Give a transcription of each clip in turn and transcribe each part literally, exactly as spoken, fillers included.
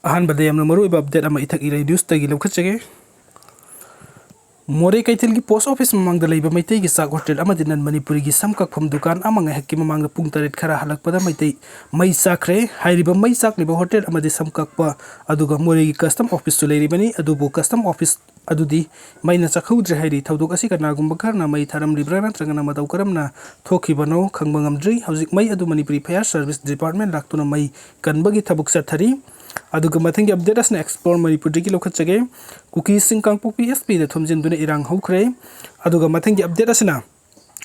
ꯑꯍꯥꯟꯕꯗ ꯌꯥꯝꯅ ꯃꯔꯨꯑꯣꯏꯕ ꯑꯞꯗꯦꯠ ꯑꯃ ꯏꯊꯛ ꯏꯔꯩ ꯅ꯭ꯌꯨꯁꯇꯒꯤ ꯂꯧꯈꯠꯆꯒꯦ꯫ ꯃꯣꯔꯦ ꯀꯩꯊꯦꯜꯒꯤ ꯄꯣꯁ ꯑꯣꯐꯤꯁ ꯃꯃꯥꯡꯗ ꯂꯩꯕ ꯃꯩꯇꯩꯒꯤ ꯆꯥꯛ ꯍꯣꯇꯦꯜ ꯑꯃꯗꯤ ꯅꯟ ꯃꯅꯤꯄꯨꯔꯤꯒꯤ ꯁꯝ ꯀꯛꯐꯝ ꯗꯨꯀꯥꯟ ꯑꯃ ꯉꯥꯏꯍꯥꯛꯀꯤ ꯃꯃꯥꯡꯗ ꯄꯨꯡ ꯇꯔꯦꯠ ꯈꯔ ꯍꯜꯂꯛꯄꯗ ꯃꯩꯇꯩ ꯃꯩ ꯆꯥꯛꯈ꯭ꯔꯦ꯫ ꯍꯥꯏꯔꯤꯕ ꯃꯩ ꯆꯥꯛꯂꯤꯕ ꯍꯣꯇꯦꯜ ꯑꯃꯗꯤ ꯁꯝ ꯀꯛꯄ ꯑꯗꯨꯒ ꯃꯣꯔꯦꯒꯤ ꯀꯁꯇꯝ ꯑꯣꯐꯤꯁꯁꯨ ꯂꯩꯔꯤꯕꯅꯤ꯫ ꯑꯗꯨꯕꯨ ꯀꯁꯇꯝ ꯑꯣꯐꯤꯁ ꯑꯗꯨꯗꯤ ꯃꯩꯅ ꯆꯥꯛꯍꯧꯗ꯭ꯔꯦ ꯍꯥꯏꯔꯤ꯫ ꯊꯧꯗꯣꯛ ꯑꯁꯤ ꯀꯅꯥꯒꯨꯝꯕ ꯈꯔꯅ ꯃꯩ ꯊꯥꯔꯝꯂꯤꯕ꯭ꯔꯥ ꯅꯠꯇ꯭ꯔꯒꯅ ꯃꯇꯧ ꯀꯔꯝꯅ ꯊꯣꯛꯈꯤꯕꯅꯣ ꯈꯪꯕ ꯉꯝꯗ꯭ꯔꯤ꯫ ꯍꯧꯖꯤꯛ ꯃꯩ ꯑꯗꯨ ꯃꯅꯤꯄꯨꯔꯤ ꯐꯥꯌꯔ ꯁꯥꯔꯚꯤꯁ ꯗꯤꯄꯥꯔꯠꯃꯦꯟ ꯂꯥꯛꯇꯨꯅ ꯃꯩ ꯀꯟꯕꯒꯤ ꯊꯕꯛ ꯆꯠꯊꯔꯤ꯫ ꯑꯗꯨꯒ ꯃꯊꯪꯒꯤ ꯑꯞꯗꯦꯠ ꯑꯁꯤꯅ ꯑꯦꯛꯁꯄ꯭ꯂꯣꯔ ꯃꯅꯤꯄꯨꯔꯗꯒꯤ ꯂꯧꯈꯠꯆꯒꯦ꯫ ꯀꯨꯀꯤꯁꯤꯡ ꯀꯥꯡꯄꯣꯛꯄꯤ ꯑꯦꯁ ꯄꯤꯗ ꯊꯣꯝꯖꯤꯟꯗꯨꯅ ꯏꯔꯥꯡ ꯍꯧꯈ꯭ꯔꯦ꯫ ꯑꯗꯨꯒ ꯃꯊꯪꯒꯤ ꯑꯞꯗꯦꯠ ꯑꯁꯤꯅ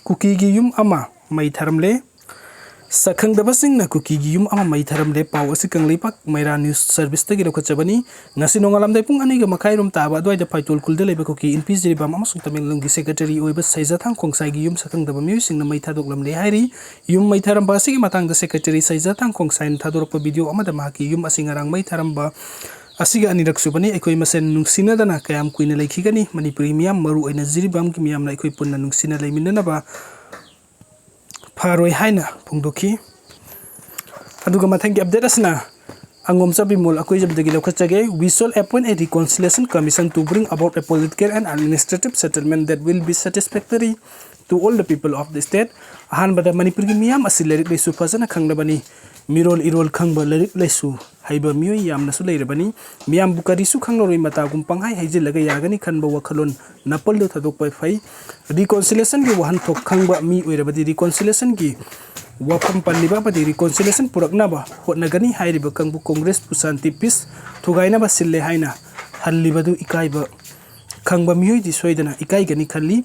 ꯀꯨꯀꯤꯒꯤ ꯌꯨꯝ ꯑꯃ ꯃꯩ ꯊꯥꯔꯝꯂꯦ꯫ ꯁꯛꯈꯪꯗꯕꯁꯤꯡꯅ ꯀꯨꯀꯤꯒꯤ ꯌꯨꯝ ꯑꯃ ꯃꯩ ꯊꯥꯔꯝꯂꯦ꯫ ꯄꯥꯎ ꯑꯁꯤ ꯀꯪꯂꯩꯄꯥꯛ ꯃꯩꯔꯥ ꯅ꯭ꯌꯨꯁ ꯁꯔꯚꯤꯁꯇꯒꯤ ꯂꯧꯈꯠꯆꯕꯅꯤ꯫ ꯉꯁꯤ ꯅꯣꯡꯉꯥꯂꯝꯗꯥꯏ ꯄꯨꯡ ꯑꯅꯤꯒ ꯃꯈꯥꯏꯔꯣꯝ ꯇꯥꯕ ꯑꯗꯨꯋꯥꯏꯗ ꯐꯥꯏꯇꯣꯜ ꯈꯨꯜꯗ ꯂꯩꯕ ꯀꯨꯀꯤ ꯏꯟꯄꯤ ꯖꯤꯔꯤꯕꯥꯝ ꯑꯃꯁꯨꯡ ꯇꯃꯦꯡꯂꯣꯡꯒꯤ ꯁꯦꯀ꯭ꯔꯦꯇꯔꯤ ꯑꯣꯏꯕ ꯁꯩꯖꯥꯊꯥꯡ ꯈꯣꯡꯁꯥꯏꯒꯤ ꯌꯨꯝ ꯁꯛꯈꯪꯗꯕ ꯃꯤꯑꯣꯏꯁꯤꯡꯅ ꯃꯩ ꯊꯥꯗꯣꯛꯂꯝꯂꯦ ꯍꯥꯏꯔꯤ꯫ ꯌꯨꯝ ꯃꯩ ꯊꯥꯔꯝꯕ ꯑꯁꯤꯒꯤ ꯃꯇꯥꯡꯗ ꯁꯦꯀ꯭ꯔꯦꯇꯔꯤ ꯁꯩꯖꯥꯊꯥꯡ ꯈꯣꯡꯁꯥꯏꯅ ꯊꯥꯗꯣꯔꯛꯄ ꯚꯤꯗꯤꯑꯣ ꯑꯃꯗ ꯃꯍꯥꯛꯀꯤ ꯌꯨꯝ ꯑꯁꯤ ꯉꯔꯥꯡ ꯃꯩ ꯊꯥꯔꯝꯕ ꯑꯁꯤꯒ ꯑꯅꯤꯔꯛ ꯁꯨꯕꯅꯤ꯫ ꯑꯩꯈꯣꯏ ꯃꯁꯦꯟ ꯅꯨꯡꯁꯤꯅꯗꯅ ꯀꯌꯥꯝ ꯀꯨꯏꯅ ꯂꯩꯈꯤꯒꯅꯤ? ꯃꯅꯤꯄꯨꯔꯤ ꯃꯤꯌꯥꯝ, ꯃꯔꯨ ꯑꯣꯏꯅ ꯖꯤꯔꯤꯕꯥꯝꯒꯤ ꯃꯤꯌꯥꯝꯅ ꯑꯩꯈꯣꯏ ꯄꯨꯟꯅ ꯅꯨꯡꯁꯤꯅ ꯂꯩꯃꯤꯟꯅꯅꯕ ꯐꯥꯔꯣꯏ ꯍꯥꯏꯅ ꯐꯣꯡꯗꯣꯛꯈꯤ꯫ ꯑꯗꯨꯒ ꯃꯊꯪꯒꯤ ꯑꯞꯗꯦꯠ ꯑꯁꯤꯅ ꯑꯉꯣꯝꯆꯥ Bimol ꯑꯀꯣꯏꯖꯕꯗꯒꯤ ꯂꯧꯈꯠꯆꯒꯦ꯫ We shall appoint a reconciliation commission to bring about a political and administrative settlement that will be satisfactory to all the people of the state. ꯑꯍꯥꯟꯕꯗ, ꯃꯅꯤꯄꯨꯔꯒꯤ ꯃꯤꯌꯥꯝ ꯑꯁꯤ ꯂꯥꯏꯔꯤꯛ ꯂꯥꯏꯁꯨ ꯐꯖꯅ ꯈꯪꯂꯕꯅꯤ꯫ ꯃꯤꯔꯣꯜ ꯏꯔꯣꯜ ꯈꯪꯕ, ꯂꯥꯏꯔꯤꯛ ꯂꯥꯏꯁꯨ ꯍꯩꯕ ꯃꯤꯑꯣꯏ ꯌꯥꯝꯅꯁꯨ ꯂꯩꯔꯕꯅꯤ꯫ ꯃꯤꯌꯥꯝꯕꯨ ꯀꯔꯤꯁꯨ ꯈꯪꯂꯔꯣꯏ, ꯃꯇꯥꯒꯨꯝ ꯄꯪꯍꯥꯏ ꯍꯥꯏꯖꯤꯜꯂꯒ ꯌꯥꯒꯅꯤ ꯈꯟꯕ ꯋꯥꯈꯜꯂꯣꯟ ꯅꯥꯄꯜꯗꯨ ꯊꯥꯗꯣꯛꯄ ꯐꯩ꯫ ꯔꯤꯀꯣꯟꯁꯤꯂꯦꯁꯟꯒꯤ ꯋꯥꯍꯟꯊꯣꯛ ꯈꯪꯕ ꯃꯤ ꯑꯣꯏꯔꯕꯗꯤ ꯔꯤꯀꯣꯟꯁꯤꯂꯦꯁꯟꯒꯤ ꯋꯥꯐꯝ ꯄꯜꯂꯤꯕ ꯑꯃꯗꯤ ꯔꯤꯀꯣꯟꯁꯤꯂꯦꯁꯟ ꯄꯨꯔꯛꯅꯕ ꯍꯣꯠꯅꯒꯅꯤ ꯍꯥꯏꯔꯤꯕ ꯀꯥꯡꯕꯨ ꯀꯣꯡꯒ꯭ꯔꯦꯁꯄꯨ ꯁꯥꯟꯇꯤ ꯄꯤꯁ ꯊꯨꯒꯥꯏꯅꯕ ꯁꯤꯜꯂꯦ ꯍꯥꯏꯅ ꯍꯜꯂꯤꯕꯗꯨ ꯏꯀꯥꯏꯕ ꯈꯪꯕ ꯃꯤꯑꯣꯏꯗꯤ ꯁꯣꯏꯗꯅ ꯏꯀꯥꯏꯒꯅꯤ ꯈꯜꯂꯤ꯫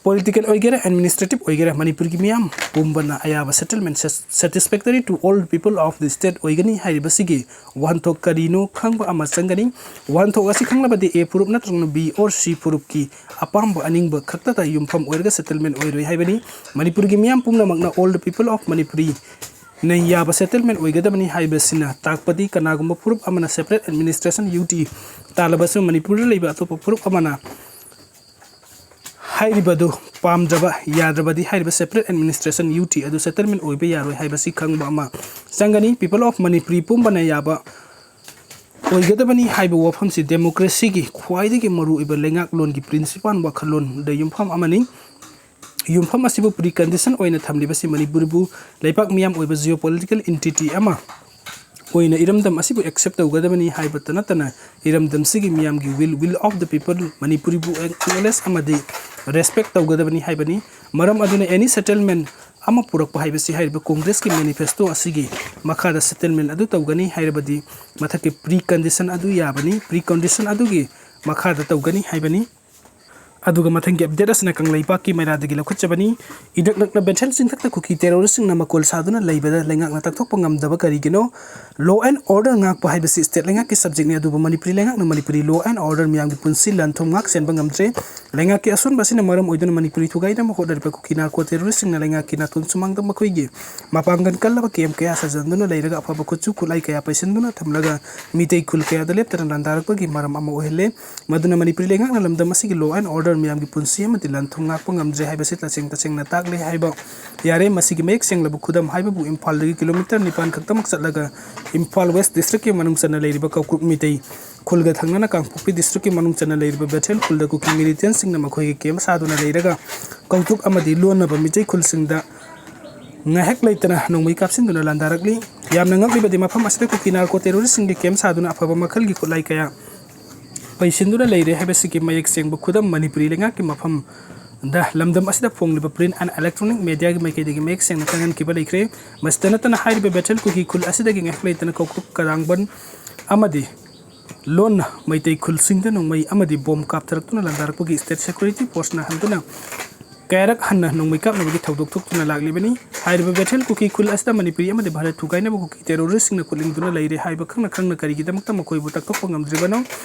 ꯄꯣꯂꯤꯇꯤꯀꯦꯜ ꯑꯣꯏꯒꯦꯔꯥ, ꯑꯦꯗꯃꯤꯅꯤꯁꯇ꯭ꯔꯦꯇꯤꯚ ꯑꯣꯏꯒꯦꯔꯥ, ꯃꯅꯤꯄꯨꯔꯒꯤ ꯃꯤꯌꯥꯝ ꯄꯨꯝꯕꯅ ꯑꯌꯥꯕ settlement satisfactory to all people of the state ꯑꯣꯏꯒꯅꯤ ꯍꯥꯏꯔꯤꯕꯁꯤꯒꯤ ꯋꯥꯍꯟꯊꯣꯛ ꯀꯔꯤꯅꯣ ꯈꯪꯕ ꯑꯃ ꯆꯪꯒꯅꯤ꯫ ꯋꯥꯍꯟꯊꯣꯛ ꯑꯁꯤ ꯈꯪꯂꯕꯗꯤ A ꯐꯨꯔꯨꯞ ꯅꯠꯇ꯭ꯔꯒꯅ B or C ꯐꯨꯔꯨꯞꯀꯤ ꯑꯄꯥꯝꯕ ꯑꯅꯤꯡꯕ ꯈꯛꯇꯗ ꯌꯨꯝꯐꯝ ꯑꯣꯏꯔꯒ ꯁꯦꯇꯜꯃꯦꯟ ꯑꯣꯏꯔꯣꯏ ꯍꯥꯏꯕꯅꯤ꯫ ꯃꯅꯤꯄꯨꯔꯒꯤ ꯃꯤꯌꯥꯝ ꯄꯨꯝꯅꯃꯛꯅ all the people of Manipuri ꯅ ꯌꯥꯕ ꯁꯦꯇꯜꯃꯦꯟ ꯑꯣꯏꯒꯗꯕꯅꯤ ꯍꯥꯏꯕꯁꯤꯅ ꯇꯥꯛꯄꯗꯤ ꯀꯅꯥꯒꯨꯝꯕ ꯐꯨꯔꯨꯞ ꯑꯃꯅ ꯁꯦꯄꯔꯦꯠ ꯑꯦꯗꯃꯤꯅꯤꯁꯇ꯭ꯔꯦꯁꯟ ꯌꯨ ꯇꯤ ꯇꯥꯜꯂꯕꯁꯨ ꯃꯅꯤꯄꯨꯔꯗ ꯂꯩꯕ ꯑꯇꯣꯞꯄ ꯐꯨꯔꯨꯞ ꯑꯃꯅ ꯍꯥꯏꯔꯤꯕꯗꯨ ꯄꯥꯝꯗ꯭ꯔꯕ, ꯌꯥꯗ꯭ꯔꯕꯗꯤ ꯍꯥꯏꯔꯤꯕ separate administration, U T, ꯑꯗꯨ settlement ꯑꯣꯏꯕ ꯌꯥꯔꯣꯏ ꯍꯥꯏꯕꯁꯤ ꯈꯪꯕ ꯑꯃ ꯆꯪꯒꯅꯤ꯫ People of Manipuri ꯄꯨꯝꯕꯅ ꯌꯥꯕ ꯑꯣꯏꯒꯗꯕꯅꯤ ꯍꯥꯏꯕ ꯋꯥꯐꯝꯁꯤ democracyꯒꯤ ꯈ꯭ꯋꯥꯏꯗꯒꯤ ꯃꯔꯨꯑꯣꯏꯕ ꯂꯩꯉꯥꯛꯂꯣꯟꯒꯤ principle ꯋꯥꯈꯜꯂꯣꯟꯗ ꯌꯨꯝꯐꯝ ꯑꯃꯅꯤ꯫ ꯌꯨꯝꯐꯝ ꯑꯁꯤꯕꯨ precondition ꯑꯣꯏꯅ ꯊꯝꯂꯤꯕꯁꯤ ꯃꯅꯤꯄꯨꯔꯕꯨ ꯂꯩꯄꯥꯛ ꯃꯤꯌꯥꯝ ꯑꯣꯏꯕ geopolitical entity ꯑꯃ ꯑꯣꯏꯅ ꯏꯔꯝꯗꯝ ꯑꯁꯤꯕꯨ accept ꯇꯧꯒꯗꯕꯅꯤ ꯍꯥꯏꯕꯇ ꯅꯠꯇꯅ, ꯏꯔꯝꯗꯝꯁꯤꯒꯤ ꯃꯤꯌꯥꯝꯒꯤ will, will of the people, ꯃꯅꯤꯄꯨꯔꯤꯕꯨ acknowledge ꯑꯃꯗꯤ respect ꯇꯧꯒꯗꯕꯅꯤ ꯍꯥꯏꯕꯅꯤ꯫ ꯃꯔꯝ ꯑꯗꯨꯅ any settlement ꯑꯃ ꯄꯨꯔꯛꯄ ꯍꯥꯏꯕꯁꯤ ꯍꯥꯏꯔꯤꯕ ꯀꯣꯡꯒ꯭ꯔꯦꯁꯀꯤ manifesto ꯑꯁꯤꯒꯤ ꯃꯈꯥꯗ settlement ꯑꯗꯨ ꯇꯧꯒꯅꯤ ꯍꯥꯏꯔꯕꯗꯤ ꯃꯊꯛꯀꯤ precondition ꯑꯗꯨ ꯌꯥꯕꯅꯤ, precondition ꯑꯗꯨꯒꯤ ꯃꯈꯥꯗ ꯇꯧꯒꯅꯤ ꯍꯥꯏꯕꯅꯤ꯫ ꯑꯗꯨꯒ ꯃꯊꯪꯒꯤ update ꯑꯁꯤꯅ ꯀꯪꯂꯩꯄꯥꯛꯀꯤ ꯃꯩꯔꯥꯗꯒꯤ ꯂꯧꯈꯠꯆꯕꯅꯤ꯫ ꯏꯅꯛ ꯅꯛꯅ ꯕꯦꯊꯦꯜ ꯆꯤꯡꯊꯛꯇ ꯀꯨꯀꯤ terroristꯁꯤꯡꯅ ꯃꯀꯣꯜ ꯁꯥꯗꯨꯅ ꯂꯩꯕꯗ ꯂꯩꯉꯥꯛꯅ ꯇꯛꯊꯣꯛꯄ ꯉꯝꯗꯕ ꯀꯔꯤꯒꯤꯅꯣ? Law and order ꯉꯥꯛꯄ ꯍꯥꯏꯕꯁꯤ state ꯂꯩꯉꯥꯛꯀꯤ subjectꯅꯤ, ꯑꯗꯨꯕꯨ ꯃꯅꯤꯄꯨꯔꯤ ꯂꯩꯉꯥꯛꯅ ꯃꯅꯤꯄꯨꯔꯤ law and order ꯃꯤꯌꯥꯝꯒꯤ ꯄꯨꯟꯁꯤ ꯂꯟ ꯊꯨꯝ ꯉꯥꯛ ꯁꯦꯟꯕ ꯉꯝꯗ꯭ꯔꯦ꯫ ꯂꯩꯉꯥꯛꯀꯤ ꯑꯁꯣꯟꯕ ꯑꯁꯤꯅ ꯃꯔꯝ ꯑꯣꯏꯗꯨꯅ ꯃꯅꯤꯄꯨꯔꯤ ꯊꯨꯒꯥꯏꯅꯕ ꯍꯣꯠꯅꯔꯤꯕ ꯀꯨꯀꯤ narco terroristꯁꯤꯡꯅ ꯂꯩꯉꯥꯛꯀꯤ ꯅꯥꯇꯣꯟ ꯁꯨꯃꯥꯡꯗ ꯃꯈꯣꯏꯒꯤ ꯃꯄꯥꯡꯒꯜ ꯀꯜꯂꯕ camp ꯀꯌꯥ ꯁꯥꯖꯤꯟꯗꯨꯅ ꯂꯩꯔꯒ ꯑꯐꯕ ꯈꯨꯠꯁꯨ ꯈꯨꯠꯂꯥꯏ ꯀꯌꯥ ꯄꯩꯁꯤꯟꯗꯨꯅ ꯊꯝꯂꯒ ꯃꯤꯇꯩ ꯈꯨꯜ ꯀꯌꯥꯗ ꯂꯦꯞꯇꯅ ꯂꯥꯟꯗꯥꯔꯛꯄꯒꯤ ꯃꯔꯝ ꯑꯃ ꯑꯣꯏꯍꯜꯂꯦ꯫ ꯃꯗꯨꯅ ꯃꯅꯤꯄꯨꯔꯤ ꯂꯩꯉꯥꯛꯅ ꯂꯝꯗꯝ ꯑꯁꯤꯒꯤ law and order ꯃꯤꯌꯥꯝꯒꯤ ꯄꯨꯟꯁꯤ ꯑꯃꯗꯤ ꯂꯟ ꯊꯨꯝ ꯉꯥꯛꯄ ꯉꯝꯗ꯭ꯔꯦ ꯍꯥꯏꯕꯁꯤ ꯇꯁꯦꯡ ꯇꯁꯦꯡꯅ ꯇꯥꯛꯂꯦ ꯍꯥꯏꯕ ꯌꯥꯔꯦ꯫ ꯃꯁꯤꯒꯤ ꯃꯌꯦꯛ ꯁꯦꯡꯂꯕ ꯈꯨꯗꯝ ꯍꯥꯏꯕꯕꯨ ꯏꯝꯐꯥꯜꯗꯒꯤ kilometre ꯅꯤꯄꯥꯟ ꯈꯛꯇꯃꯛ ꯆꯠꯂꯒ ꯏꯝꯐꯥꯜ West districtꯀꯤ ꯃꯅꯨꯡ ꯆꯟꯅ ꯂꯩꯔꯤꯕ ꯀꯧꯀ꯭ꯔꯨꯛ ꯃꯤꯇꯩ ꯈꯨꯜꯒ ꯊꯪꯅꯅ ꯀꯥꯡꯄꯣꯛꯄꯤ districtꯀꯤ ꯃꯅꯨꯡ ꯆꯟꯅ ꯂꯩꯔꯤꯕ ꯕꯦꯊꯦꯜ ꯈꯨꯜꯗ ꯀꯨꯀꯤ militantꯁꯤꯡꯅ ꯃꯈꯣꯏꯒꯤ camp ꯁꯥꯗꯨꯅ ꯂꯩꯔꯒ ꯀꯧꯇ꯭ꯔꯨꯛ ꯑꯃꯗꯤ ꯂꯣꯟꯅꯕ ꯃꯤꯇꯩ ꯈꯨꯜꯁꯤꯡꯗ ꯉꯥꯏꯍꯥꯛ ꯂꯩꯇꯅ ꯅꯣꯡꯃꯩ ꯀꯥꯞꯁꯤꯟꯗꯨꯅ ꯂꯥꯟꯗꯥꯔꯛꯂꯤ꯫ ꯌꯥꯝꯅ ꯉꯛꯂꯤꯕꯗꯤ ꯃꯐꯝ ꯑꯁꯤꯗ ꯀꯨꯀꯤ narco terroristꯁꯤꯡꯒꯤ camp ꯁꯥꯗꯨꯅ ꯑꯐꯕ ꯃꯈꯜꯒꯤ ꯈꯨꯠꯂꯥꯏ ꯀꯌꯥ ꯄꯩꯁꯤꯟꯗꯨꯅ ꯂꯩꯔꯦ ꯍꯥꯏꯕꯁꯤꯒꯤ ꯃꯌꯦꯛ ꯁꯦꯡꯕ ꯈꯨꯗꯝ ꯃꯅꯤꯄꯨꯔꯤ ꯂꯩꯉꯥꯛꯀꯤ ꯃꯐꯝꯗ ꯂꯝꯗꯝ ꯑꯁꯤꯗ ꯐꯣꯡꯂꯤꯕ print and electronic mediaꯒꯤ ꯃꯥꯏꯀꯩꯗꯒꯤ ꯃꯌꯦꯛ ꯁꯦꯡꯅ ꯈꯪꯍꯟꯈꯤꯕ ꯂꯩꯈ꯭ꯔꯦ꯫ ꯃꯁꯤꯇ ꯅꯠꯇꯅ ꯍꯥꯏꯔꯤꯕ ꯕꯦꯊꯦꯜ ꯀꯨꯀꯤ ꯈꯨꯜ ꯑꯁꯤꯗꯒꯤ ꯉꯥꯏꯍꯥꯛ ꯂꯩꯇꯅ ꯀꯧꯀ꯭ꯔꯨꯛ ꯀꯔꯥꯡꯕꯟ ꯑꯃꯗꯤ ꯂꯣꯟꯅ ꯃꯩꯇꯩ ꯈꯨꯜꯁꯤꯡꯗ ꯅꯣꯡꯃꯩ ꯑꯃꯗꯤ bomb ꯀꯥꯞꯊꯔꯛꯇꯨꯅ ꯂꯥꯟꯗꯥꯔꯛꯄꯒꯤ state security forceꯅ ꯍꯟꯗꯨꯅ ꯀꯌꯥꯔꯛ ꯍꯟꯅ ꯅꯣꯡꯃꯩ ꯀꯥꯞꯅꯕꯒꯤ ꯊꯧꯗꯣꯛ ꯊꯣꯛꯇꯨꯅ ꯂꯥꯛꯂꯤꯕꯅꯤ꯫ ꯍꯥꯏꯔꯤꯕ ꯕꯦꯊꯦꯜ ꯀꯨꯀꯤ ꯈꯨꯜ ꯑꯁꯤꯗ ꯃꯅꯤꯄꯨꯔꯤ ꯑꯃꯗꯤ ꯚꯥꯔꯠ ꯊꯨꯒꯥꯏꯅꯕ ꯀꯨꯀꯤ terroristꯁꯤꯡꯅ ꯈꯨꯠꯂꯤꯡꯗꯨꯅ ꯂꯩꯔꯦ ꯍꯥꯏꯕ ꯈꯪꯅ ꯈꯪꯅ ꯀꯔꯤꯒꯤꯗꯃꯛꯇ ꯃꯈꯣꯏꯕꯨ ꯇꯛꯊꯣꯛꯄ ꯉꯝꯗ꯭ꯔꯤꯕꯅꯣ?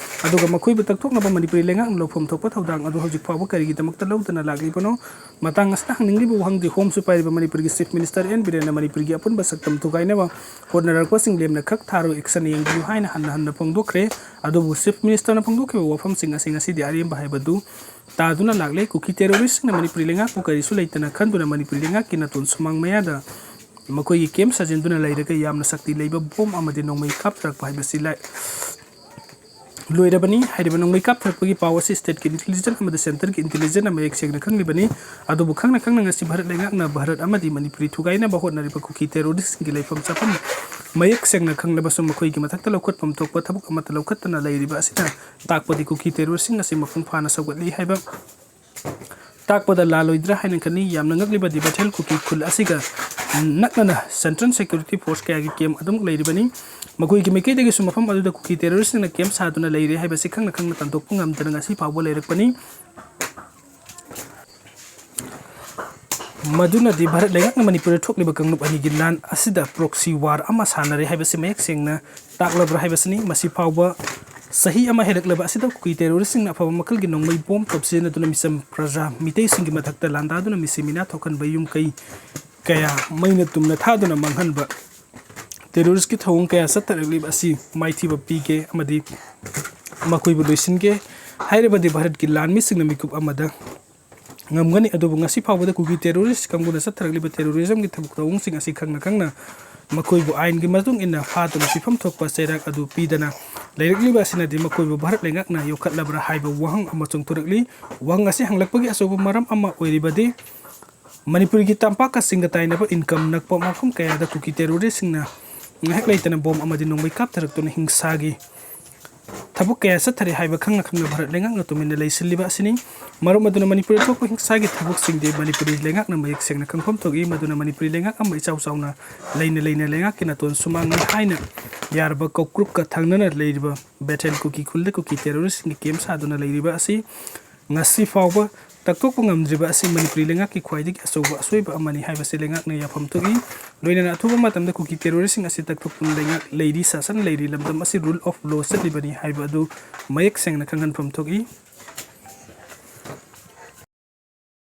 ꯑꯗꯨꯒ ꯃꯈꯣꯏꯕꯨ ꯇꯛꯊꯣꯛꯅꯕ ꯃꯅꯤꯄꯨꯔꯤ ꯂꯩꯉꯥꯛꯅ ꯂꯧꯐꯝ ꯊꯣꯛꯄ ꯊꯧꯗꯥꯡ ꯑꯗꯨ ꯍꯧꯖꯤꯛ ꯐꯥꯎꯕ ꯀꯔꯤꯒꯤꯗꯃꯛꯇ ꯂꯧꯗꯅ ꯂꯥꯛꯂꯤꯕꯅꯣ? ꯃꯇꯥꯡ ꯑꯁꯤꯗ ꯍꯪꯅꯤꯡꯂꯤꯕ ꯋꯥꯍꯪꯗꯤ Homeꯁꯨ ꯄꯥꯏꯔꯤꯕ ꯃꯅꯤꯄꯨꯔꯒꯤ Chief Minister ꯑꯦꯟ ꯕꯤꯔꯦꯟꯅ ꯃꯅꯤꯄꯨꯔꯒꯤ ꯑꯄꯨꯟꯕ ꯁꯛꯇꯝ ꯊꯨꯒꯥꯏꯅꯕ ꯍꯣꯠꯅꯔꯛꯄꯁꯤꯡ ꯂꯦꯝꯅ ꯈꯛ ꯊꯥꯔꯣꯏ, action ꯌꯦꯡꯕꯤꯌꯨ ꯍꯥꯏꯅ ꯍꯟꯅ ꯍꯟꯅ ꯐꯣꯡꯗꯣꯛꯈ꯭ꯔꯦ꯫ ꯑꯗꯨꯕꯨ Chief Ministerꯅ ꯐꯣꯡꯗꯣꯛꯈꯤꯕ ꯋꯥꯐꯝꯁꯤꯡ ꯑꯁꯤ ꯉꯁꯤꯗꯤ ꯑꯔꯦꯝꯕ ꯍꯥꯏꯕꯗꯨ ꯇꯥꯗꯨꯅ ꯂꯥꯛꯂꯦ꯫ ꯀꯨꯀꯤ terroristꯁꯤꯡꯅ ꯃꯅꯤꯄꯨꯔꯤ ꯂꯩꯉꯥꯛꯄꯨ ꯀꯔꯤꯁꯨ ꯂꯩꯇꯅ ꯈꯟꯗꯨꯅ ꯃꯅꯤꯄꯨꯔꯤ ꯂꯩꯉꯥꯛꯀꯤ ꯅꯥꯇꯣꯟ ꯁꯨꯃꯥꯡ ꯃꯌꯥꯗ ꯃꯈꯣꯏꯒꯤ camp ꯁꯥꯖꯤꯟꯗꯨꯅ ꯂꯩꯔꯒ ꯌꯥꯝꯅ ꯁꯛꯇꯤ ꯂꯩꯕ bomb ꯑꯃꯗꯤ ꯅꯣꯡꯃꯩ ꯀꯥꯞꯊꯔꯛꯄ ꯍꯥꯏꯕꯁꯤ ꯂꯥꯏ-, ꯂꯣꯏꯔꯕꯅꯤ꯫ ꯍꯥꯏꯔꯤꯕ ꯅꯣꯡꯃꯩ ꯀꯥꯞꯊꯔꯛꯄꯒꯤ ꯄꯥꯎ ꯑꯁꯤ stateꯀꯤ intelligence ꯑꯃꯗꯤ centreꯒꯤ intelligence ꯃꯌꯦꯛ ꯁꯦꯡꯅ ꯈꯪꯂꯤꯕꯅꯤ꯫ ꯑꯗꯨꯕꯨ ꯈꯪꯅ ꯈꯪꯅ ꯉꯁꯤ ꯚꯥꯔꯠ ꯂꯩꯉꯥꯛꯅ ꯚꯥꯔꯠ ꯑꯃꯗꯤ ꯃꯅꯤꯄꯨꯔꯤ ꯊꯨꯒꯥꯏꯅꯕ ꯍꯣꯠꯅꯔꯤꯕ ꯀꯨꯀꯤ terroristꯁꯤꯡꯒꯤ ꯂꯩꯐꯝ ꯆꯥꯐꯝ ꯃꯌꯦꯛ ꯁꯦꯡꯅ ꯈꯪꯂꯕꯁꯨ ꯃꯈꯣꯏꯒꯤ ꯃꯊꯛꯇ ꯂꯧꯈꯠꯐꯝ ꯊꯣꯛꯄ ꯊꯕꯛ ꯑꯃꯠꯇ ꯂꯧꯈꯠꯇꯅ ꯂꯩꯔꯤꯕ ꯑꯁꯤꯅ ꯇꯥꯛꯄꯗꯤ ꯀꯨꯀꯤ terroristꯁꯤꯡ ꯑꯁꯤ ꯃꯄꯨꯡ ꯐꯥꯅ ꯁꯧꯒꯠꯂꯤ ꯍꯥꯏꯕ ꯇꯥꯛꯄꯗ ꯂꯥꯜꯂꯣꯏꯗ꯭ꯔꯥ ꯍꯥꯏꯅ ꯈꯜꯂꯤ꯫ ꯌꯥꯝꯅ ꯉꯛꯂꯤꯕꯗꯤ ꯕꯦꯊꯦꯜ ꯀꯨꯀꯤ ꯈꯨꯜ ꯑꯁꯤꯒ ꯅꯛꯅꯅ central security force ꯀꯌꯥꯒꯤ camp ꯑꯗꯨꯃꯛ ꯂꯩꯔꯤꯕꯅꯤ꯫ ꯃꯈꯣꯏꯒꯤ ꯃꯥꯏꯀꯩꯗꯒꯤꯁꯨ ꯃꯐꯝ ꯑꯗꯨꯗ ꯀꯨꯀꯤ terroristꯁꯤꯡꯅ camp ꯁꯥꯗꯨꯅ ꯂꯩꯔꯦ ꯍꯥꯏꯕꯁꯤ ꯈꯪꯅ ꯈꯪꯅ ꯇꯥꯟꯊꯣꯛꯄ ꯉꯝꯗꯅ ꯉꯁꯤ ꯐꯥꯎꯕ ꯂꯩꯔꯛꯄꯅꯤ꯫ ꯃꯗꯨꯅꯗꯤ ꯚꯥꯔꯠ ꯂꯩꯉꯥꯛꯅ ꯃꯅꯤꯄꯨꯔꯗ ꯊꯣꯛꯂꯤꯕ ꯀꯥꯡꯂꯨꯞ ꯑꯅꯤꯒꯤ ꯂꯥꯟ ꯑꯁꯤꯗ proxy war ꯑꯃ ꯁꯥꯟꯅꯔꯦ ꯍꯥꯏꯕꯁꯤ ꯃꯌꯦꯛ ꯁꯦꯡꯅ ꯇꯥꯛꯂꯕ꯭ꯔꯥ ꯍꯥꯏꯕꯁꯤꯅꯤ꯫ ꯃꯁꯤ ꯐꯥꯎꯕ ꯆꯍꯤ ꯑꯃ ꯍꯦꯜꯂꯛꯂꯕ ꯑꯁꯤꯗ ꯀꯨꯀꯤ terroristꯁꯤꯡꯅ ꯑꯐꯕ ꯃꯈꯜꯒꯤ ꯅꯣꯡꯃꯩ bomb top ꯁꯤꯖꯤꯟꯅꯗꯨꯅ ꯃꯤꯆꯝ ꯄ꯭ꯔꯖꯥ ꯃꯤꯇꯩꯁꯤꯡꯒꯤ ꯃꯊꯛꯇ ꯂꯥꯟꯗꯥꯗꯨꯅ ꯃꯤꯁꯤ ꯃꯤꯅꯥ ꯊꯣꯛꯍꯟꯕ, ꯌꯨꯝ ꯀꯩ ꯀꯌꯥ ꯃꯩꯅ ꯇꯨꯝꯅ ꯊꯥꯗꯨꯅ ꯃꯥꯡꯍꯟꯕ, terroristꯀꯤ ꯊꯧꯑꯣꯡ ꯀꯌꯥ ꯆꯠꯊꯔꯛꯂꯤꯕ ꯑꯁꯤ ꯃꯥꯏꯊꯤꯕ ꯄꯤꯒꯦ ꯑꯃꯗꯤ ꯃꯈꯣꯏꯕꯨ ꯂꯣꯏꯁꯤꯟꯒꯦ ꯍꯥꯏꯔꯕꯗꯤ ꯚꯥꯔꯠꯀꯤ ꯂꯥꯟꯃꯤꯁꯤꯡꯅ ꯃꯤꯀꯨꯞ ꯑꯃꯗ ꯉꯝꯒꯅꯤ꯫ ꯑꯗꯨꯕꯨ ꯉꯁꯤ ꯐꯥꯎꯕꯗ ꯀꯨꯀꯤ terrorist ꯀꯥꯡꯕꯨꯅ ꯆꯠꯊꯔꯛꯂꯤꯕ terrorismꯒꯤ ꯊꯕꯛ ꯊꯧꯑꯣꯡꯁꯤꯡ ꯑꯁꯤ ꯈꯪꯅ ꯈꯪꯅ ꯃꯈꯣꯏꯕꯨ ꯑꯥꯏꯟꯒꯤ ꯃꯇꯨꯡ ꯏꯟꯅ ꯐꯥꯗꯨꯅ ꯄꯤꯐꯝ ꯊꯣꯛꯄ ꯆꯩꯔꯥꯛ ꯑꯗꯨ ꯄꯤꯗꯅ ꯂꯩꯔꯛꯂꯤꯕ ꯑꯁꯤꯅꯗꯤ ꯃꯈꯣꯏꯕꯨ ꯚꯥꯔꯠ ꯂꯩꯉꯥꯛꯅ ꯌꯣꯛꯈꯠꯂꯕ꯭ꯔꯥ ꯍꯥꯏꯕ ꯋꯥꯍꯪ ꯑꯃ ꯆꯣꯡꯊꯣꯔꯛꯂꯤ꯫ ꯋꯥꯍꯪ ꯑꯁꯤ ꯍꯪꯂꯛꯄꯒꯤ ꯑꯆꯧꯕ ꯃꯔꯝ ꯑꯃ ꯑꯣꯏꯔꯤꯕꯗꯤ ꯃꯅꯤꯄꯨꯔꯒꯤ ꯇꯝꯄꯥꯛꯀ ꯆꯤꯡꯒ ꯇꯥꯏꯅꯕ income ꯅꯛꯄ ꯃꯐꯝ ꯀꯌꯥꯗ ꯀꯨꯀꯤ terroristꯁꯤꯡꯅ ꯉꯥꯏꯍꯥꯛ ꯂꯩꯇꯅ bomb ꯑꯃꯗꯤ ꯅꯣꯡꯃꯩ ꯀꯥꯞꯊꯔꯛꯇꯨꯅ ꯍꯤꯡꯁꯥꯒꯤ ꯊꯕꯛ ꯀꯌꯥ ꯆꯠꯊꯔꯤ ꯍꯥꯏꯕ ꯈꯪꯅ ꯈꯪꯅ ꯚꯥꯔꯠ ꯂꯩꯉꯥꯛꯅ ꯇꯨꯃꯤꯟꯅ ꯂꯩꯁꯤꯜꯂꯤꯕ ꯑꯁꯤꯅꯤ꯫ ꯃꯔꯝ ꯑꯗꯨꯅ ꯃꯅꯤꯄꯨꯔꯗ ꯊꯣꯛꯄ ꯍꯤꯡꯁꯥꯒꯤ ꯊꯕꯛꯁꯤꯡꯗꯤ ꯃꯅꯤꯄꯨꯔꯤ ꯂꯩꯉꯥꯛꯅ ꯃꯌꯦꯛ ꯁꯦꯡꯅ ꯈꯪꯐꯝ ꯊꯣꯛꯏ꯫ ꯃꯗꯨꯅ ꯃꯅꯤꯄꯨꯔꯤ ꯂꯩꯉꯥꯛ ꯑꯃ ꯏꯆꯥꯎ ꯆꯥꯎꯅ ꯂꯩꯅ ꯂꯩꯅ ꯂꯩꯉꯥꯛꯀꯤ ꯅꯥꯇꯣꯟ ꯁꯨꯃꯥꯡꯅꯤ ꯍꯥꯏꯅ ꯌꯥꯔꯕ ꯀꯧꯀ꯭ꯔꯨꯛꯀ ꯊꯪꯅꯅ ꯂꯩꯔꯤꯕ ꯕꯦꯊꯦꯜ ꯀꯨꯀꯤ ꯈꯨꯜꯗ ꯀꯨꯀꯤ terroristꯁꯤꯡꯒꯤ camp ꯁꯥꯗꯨꯅ ꯂꯩꯔꯤꯕ ꯑꯁꯤ ꯉꯁꯤ ꯐꯥꯎꯕ ꯇꯛꯊꯣꯛꯄ ꯉꯝꯗ꯭ꯔꯤꯕ ꯑꯁꯤ ꯃꯅꯤꯄꯨꯔꯤ ꯂꯩꯉꯥꯛꯀꯤ ꯈ꯭ꯋꯥꯏꯗꯒꯤ ꯑꯆꯧꯕ ꯑꯁꯣꯏꯕ ꯑꯃꯅꯤ ꯍꯥꯏꯕꯁꯤ ꯂꯩꯉꯥꯛꯅ ꯌꯥꯐꯝ ꯊꯣꯛꯏ꯫ ꯂꯣꯏꯅꯅ ꯑꯊꯨꯕ ꯃꯇꯝꯗ ꯀꯨꯀꯤ terroristꯁꯤꯡ ꯑꯁꯤ ꯇꯛꯊꯣꯛꯇꯨꯅ ꯂꯩꯉꯥꯛ ꯂꯩꯔꯤ, ꯁꯥꯁꯟ ꯂꯩꯔꯤ, ꯂꯝꯗꯝ ꯑꯁꯤ rule of law ꯆꯠꯂꯤꯕꯅꯤ ꯍꯥꯏꯕ ꯑꯗꯨ ꯃꯌꯦꯛ ꯁꯦꯡꯅ ꯈꯪꯍꯟꯐꯝ ꯊꯣꯛꯏ꯫